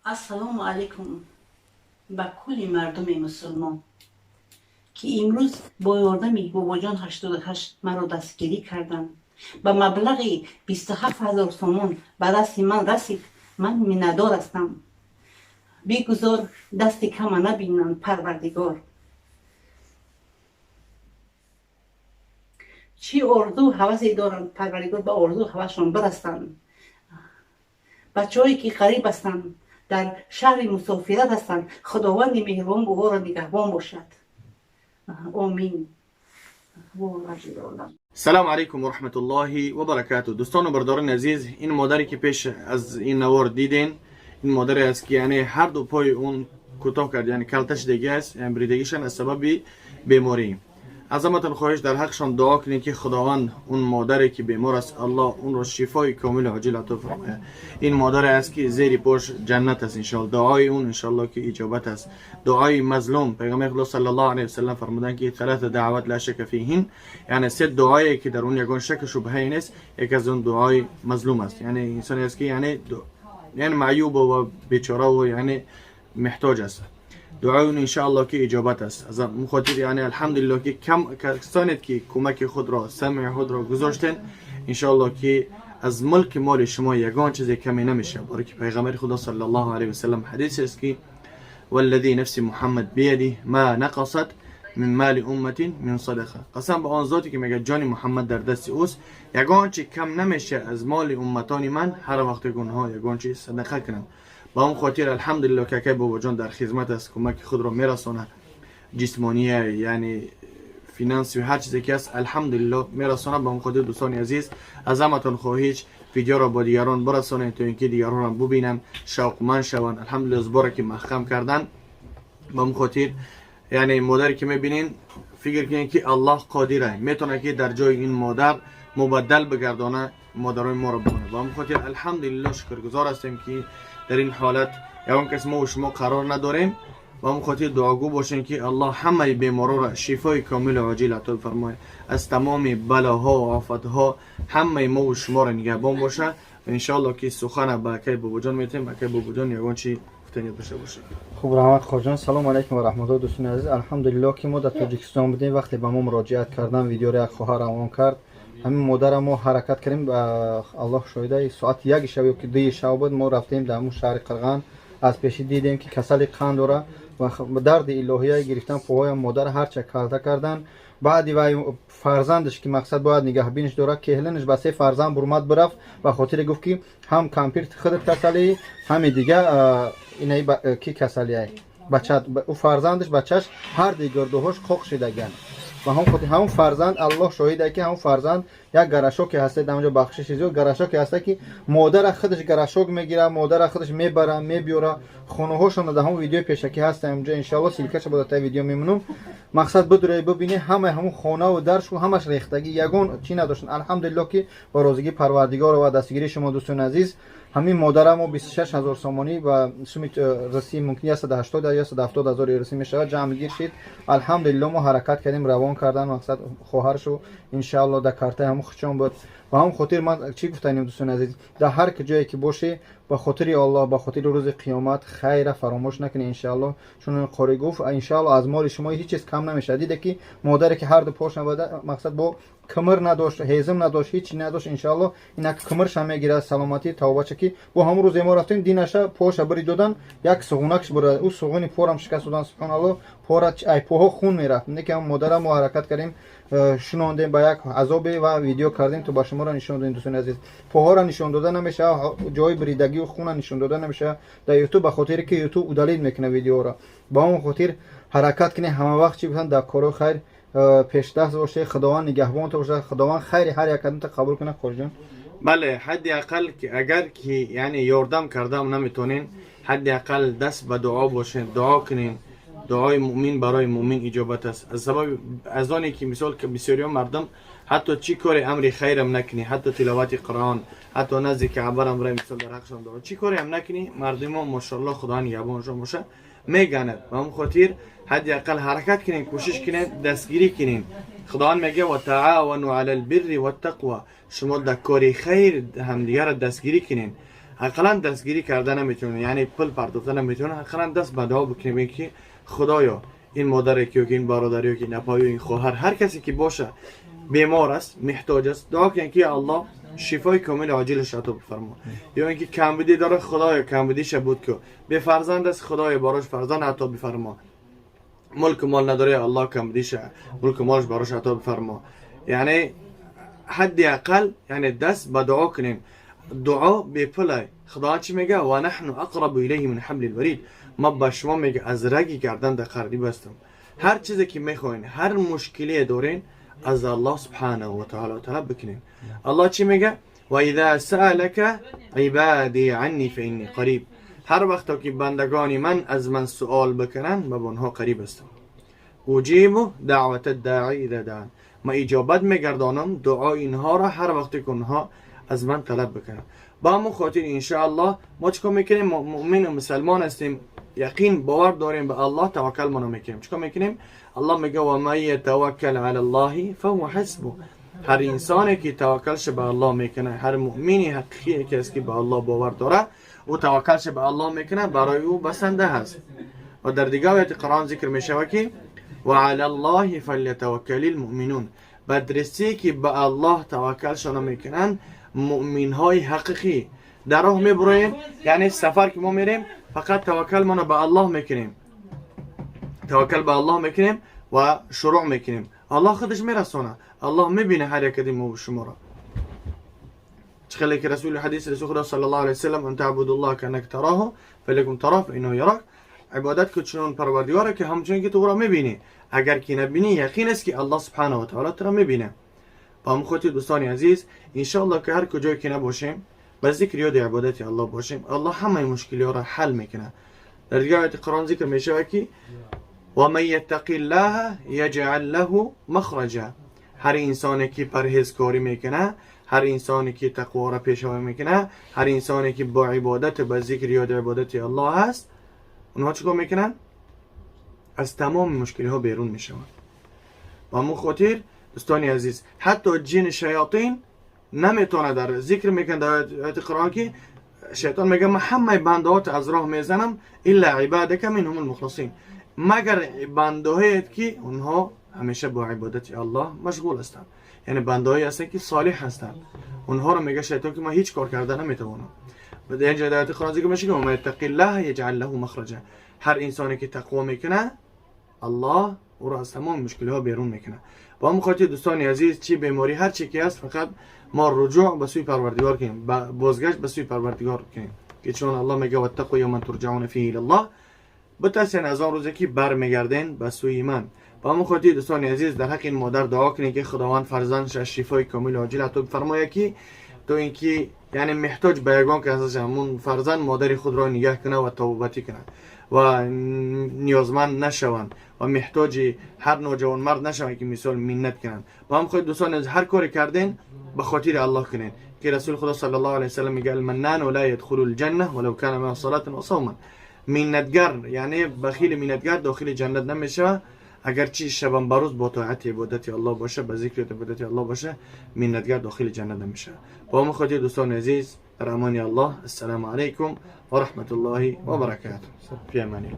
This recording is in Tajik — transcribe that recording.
Ассалому алайкум ба кулли мардуми мусулмон, ки имрӯз бо ёрдами Бобоҷон 88 маро дастгирӣ карданд, ба маблағи 27 000 сомон ба дасти ман расид. Ман миннатдор ҳастам. Бигузор дасти кама набинанд, Парвардигор. Чӣ орзу ҳавасе доранд, Парвардигор ба орзу ҳавасшон бирасанд. Бачаҳое, ки ғариб ҳастанд, дар шаҳри мусофират ҳастанд, Худованди меҳрубон онҳоро нигаҳбон бошад. Омин. سلام علیکم و رحمت الله و برکاته. دوستان و برادران عزیز، این مادری که پیش از این نوار دیدین، این مادری است که یعنی هر دو پای اون کوتاه کرد، یعنی کلتش دیگه است، یعنی بریدگیشان از سبب بیماری. از همتون خواهش در حقشان دعا کنید که خداوند اون مادری که بیمار است، الله اون را شفای کامل و عاجل عطا فرماید. این مادر است که زیر پاش جنت است انشاءالله. دعای اون انشاءالله که اجابت است. دعای مظلوم، پیغمبر خدا صلی الله علیه و سلم فرمودند که ثلاث دعوات لا شک فیهن، یعنی سه دعایی که در اون یگان شک و شبهه نیست، یک از اون دعای مظلوم است، یعنی انسانی است که یعنی معیوب و بیچاره و یعنی محتاج است. دعای اون انشاءالله که اجابت است. از مخاطر یعنی الحمدلله که کم کسانیت که کمک خود را، سمع خود را گذاشتن، انشاءالله که از ملک مال شما یگان چیز کمی نمیشه. برای که پیغمبر خدا صلی الله علیه و سلم حدیث است که والذی نفس محمد بیده ما نقصت من مال امت من صدقه. قسم به آن ذاتی که میگه جان محمد در دست اوست، یگان چی کم نمیشه از مال امتان من هر وقت اونها یگان چی صدقه کنند. با اون خاطر الحمدلله که که بابا جان در خدمت است، کمک خود را میرسانه، جسمانی، یعنی finance و هر چیزی که است، الحمدلله میرسانه. با اون خاطر دوستان عزیز، از همتون خواهش ویدیو را با دیگران برسانید تا اینکه دیگران هم ببینن، شوقمند شوند. الحمدلله از باره که محکم کردن. با اون خاطر یعنی مادری که میبینین، فکر کنین که الله قادره، میتونه که در جای این مادر مبدل بگردانه، مادرای ما رو بکنه. با اون خاطر الحمدلله شکرگزار هستیم که در این حالت یگان کس ما و شما قرار نداریم. با اون خاطر دعاگو باشین که الله همه بیمارا را شفای کامل و عاجل عطا فرماید، از تمام بلاها و آفتها همه ما و شما را نگهبان باشه. و انشاءالله که سخن به اکای بابا جان میتیم. اکای بابا جان یگان چی گفتنی داشته باشه. Хуб, раҳмат, хоҷон. Салому алайкум ва раҳматуллоҳ, дӯстони азиз. Алҳамдулиллоҳ, ки мо дар Тоҷикистон будем, вақте ба мо муроҷиат кардан, видеоро як хоҳар равон кард. Ҳамин модарам мо ҳаракат кардем, Аллоҳ шоҳида, соати 1 шаб ё ки 2 шаб буд, мо рафтем дар ҳамун шаҳри Қирған. Аз пешӣ дидем, ки касали қанд дора ва дарди илоҳия гирифтан, поҳоям модар ҳарча калта кардан. Баъди вай фарзандаш, ки мақсад бояд нигаҳбиниш дора, кеҳлинаш ба се фарзанд бурмад бирафт, ба хотире гуфт, ки ҳам кампир худат касалӣ, ҳами дига инаи ки касалиай бачат. Ӯ фарзандаш, бачаш ҳар ди гирдуҳош қоқ шидаган. Ба ҳамон хотир ҳамон фарзанд, Аллоҳ шоҳиде, ки ҳамон фарзанд як гарашоке ҳаста, дар онҷо бахшиши зиёд гарашоке ҳаста, ки модара худаш гарашок мегира, модара худаш мебара, мебиёра хонаҳошона. Дар ҳамон видеои пешакӣ ҳаста онҷо, иншоалло ссылка ша бо дар видео мемонум. Мақсад бидурай, бибинӣ, ҳамаи ҳамон хонаву даршу ҳамаш рехтагӣ, ягон чӣ надоштанд. Алҳамдулиллоҳ, ки ба розигии Парвардигор ва дастгирии шумо, дӯстони азиз, ҳамин модара мо 26 000 сомонӣ ба суми русӣ мумкин 180 ё 170 ҳазори русӣ мешавад, ҷамъгир шид. Алҳамдулиллоҳ, мо ҳаракат кардем, равон кардан, мақсад хоҳаршу иншаалло дар картаи ҳамон хучон буд. Ба ҳамон хотир ман чӣ гуфтанем, дӯстони азиз: дар ҳар ҷое ки бошӣ, ба хотири Аллоҳ, ба хотири рӯзи қиёмат хайра фаромӯш накунед иншааллоҳ. Чун қорӣ гуфт, иншаалло аз моли шумо ҳеҷ чиз кам намешавад. Диде, ки модаре ки ҳар ду пош набуда, мақсад бо кимир надошт, ҳезм надошт, ҳеҷ надошт, иншаалло инак кимирша мегирад, саломатӣ тавбача, ки бо ҳамон рӯзе мо рафтем, динаша поша бири додан, як суғунакш бура, ӯ суғуни порам шикаст додан. Субҳоналло, пора ай поҳо хун мерафт. Не ки ҳам модара мо ҳаракат кардем, шунондем ба як азобе ва видео кардем, то ба шуморо нишон додем. Дӯстони азиз, поҳоро нишон дода намешавад, ҷои бридагию хуна нишон дода намешавад дар Ютуб, ба хотире ки Ютуб удалить мекунад видеоро. Ба он хотир ҳаракат кунед, ҳама вақт чӣ гуфтанд, дар корҳои хайр пешдаст бошед. Худованд нигаҳбонто бошад, Худованд хайри ҳар якадонта қабул кунад, хоҷиҷон. Бале, ҳадди ақал ки агар ки яъне ёрдам кардам наметонен, ҳадди ақал даст ба дуо бошед, дуо кунен. Дуои муъмин барои муъмин иҷобат аст. Аз сабаби аз оне ки мисол ки бисёриҳо мардум ҳатто чӣ кори амри хайрам накунӣ, ҳатто тиловати Қуръон, ҳатто назди Каъбарам рай, мисол дар ҳақшон дуо, чӣ кореам накунӣ, мардумо мошалло, Худованд нигаҳбоншон боша, меганад. Ба ҳамон хотир ҳадди ақал ҳаракат кунен, кӯшиш кунен, дастгирӣ кунен. Худованд мегӯяд: ва таавану ала лбирри ваттақва. Шумо дар кори хайр ҳамдигарро дастгирӣ кунен. اقلا دستگیری کرده نمیتونه، یعنی پول پرداخته نمیتونه، اقلا دست به دعا بکنیم که خدایا این مادر که این برادر که این اپای این خواهر، هر کسی که باشه بیمار است، محتاج است، دعا کنیم که الله شفای کامل عاجلش عطا بفرما. یا اینکه کمبودی داره، خدایا کمبودیش بود که به فرزند است، خدایا براش فرزند عطا بفرما. ملک مال نداره، الله کمبودیش ملک مالش براش عطا بفرما. یعنی حداقل یعنی دست به دعا کنیم. دعا به پول. خدا چی میگه؟ و نحن اقرب الیه من حبل الورید. ما با شما میگه از رگی گردن در قریب هستم. هر چیزی که میخواین، هر مشکلی دارین، از الله سبحانه و تعالی طلب بکنین. الله چی میگه؟ و اذا سألك عبادی عنی فانی قریب. هر وقت که بندگان من از من سوال بکنن، به آنها قریب هستم. اجیب دعوت الداعی اذا دعان. ما اجابت میگردانم دعا اینها را هر وقت که اونها از من طلب بکنن. با همون خاطر انشاءالله ما چیکار میکنیم؟ مؤمن و مسلمان هستیم، یقین باور داریم به الله، توکل ما میکنیم. چیکار میکنیم؟ الله میگه و من یتوکل علی الله فهو حسبه. هر انسانی که توکلش به الله میکنه، هر مؤمنی حقیقی که است که به الله باور داره او توکلش به الله میکنه، برای او بسنده هست. و در دیگه آیت قرآن ذکر میشه که و علی الله فلیتوکل المؤمنون. بدرسی که به الله توکلشان میکنن مؤمن های حقیقی. در راه میبرویم، یعنی سفر که ما میریم، فقط توکل ما به الله میکنیم، توکل به الله میکنیم و شروع میکنیم. الله خودش میرسونه، الله میبینه هر یک ما و شما را. چخلی که رسول حدیث رسول خدا صلی الله علیه وسلم ان تعبد الله كأنك تراه فإن لم تكن تراه فإنه یراک. عبادت که چنون پروردگاره که همچنین که تو را میبینی، اگر که نبینی یقین است که الله سبحانه و تعالی تو را میبینه. با هم خاطر دوستان عزیز، انشاءالله که هر کجای که نباشیم به ذکر یاد عبادت الله باشیم، الله همه مشکلی ها را حل میکنه. در دیگه آیت قرآن ذکر میشه که و من یتق الله یجعل له مخرجا. هر انسانی که پرهیزکاری میکنه، هر انسانی که تقوا را پیشه میکنه، هر انسانی که با عبادت به ذکر یاد عبادت الله هست، اونها چیکار میکنن؟ از تمام مشکلی ها بیرون میشوند. با همون خاطر دوستان عزیز، حتی جن شیاطین نمیتونه، در ذکر میکنه در آیت قرآن که شیطان میگه من همه بنده از راه میزنم الا عبادک منهم المخلصین، مگر بنده که اونها همیشه با عبادت الله مشغول هستند، یعنی بنده هایی هستند که صالح هستند. اونها رو میگه شیطان که من هیچ کار کرده نمیتوانم. و در اینجا در آیت قرآن ذکر میشه که و من یتق الله یجعل له مخرجا. هر انسانی که تقوا میکنه، الله او را از تمام مشکلی ها بیرون میکنه. با همون خاطر دوستان عزیز، چی بیماری هر چی که هست، فقط ما رجوع به سوی پروردگار کنیم، بازگشت به سوی پروردگار کنیم که چون الله میگه واتقوا یوما ترجعون فیه الی الله، بترسین از آن روزی که برمیگردین به سوی من. با همون خاطر دوستان عزیز، در حق این مادر دعا کنید که خداوند فرزندش شفای کامل عاجل عطا بفرماید که تو اینکه یعنی محتاج به یگان که از همون فرزند مادر خود را نگه کنه و توبتی کنه و نیازمند نشوند و محتاج هر نوجوان مرد نشوند که مثال منت کنند. با هم خود دوستان از هر کاری کردین به خاطر الله کنین که رسول خدا صلی الله علیه وسلم میگه المنان لا يدخل الجنه ولو كان مع صلاه و صوما. منتگر یعنی بخیل منتگر داخل جنت نمیشه، اگرچه شبان بروز با طاعت عبادت الله باشه، به ذکر عبادت الله باشه، منتگر داخل جنت نمیشه. با هم خاطر دوستان عزیز، در امان الله. السلام علیکم و رحمت الله و برکاته. فی امان الله.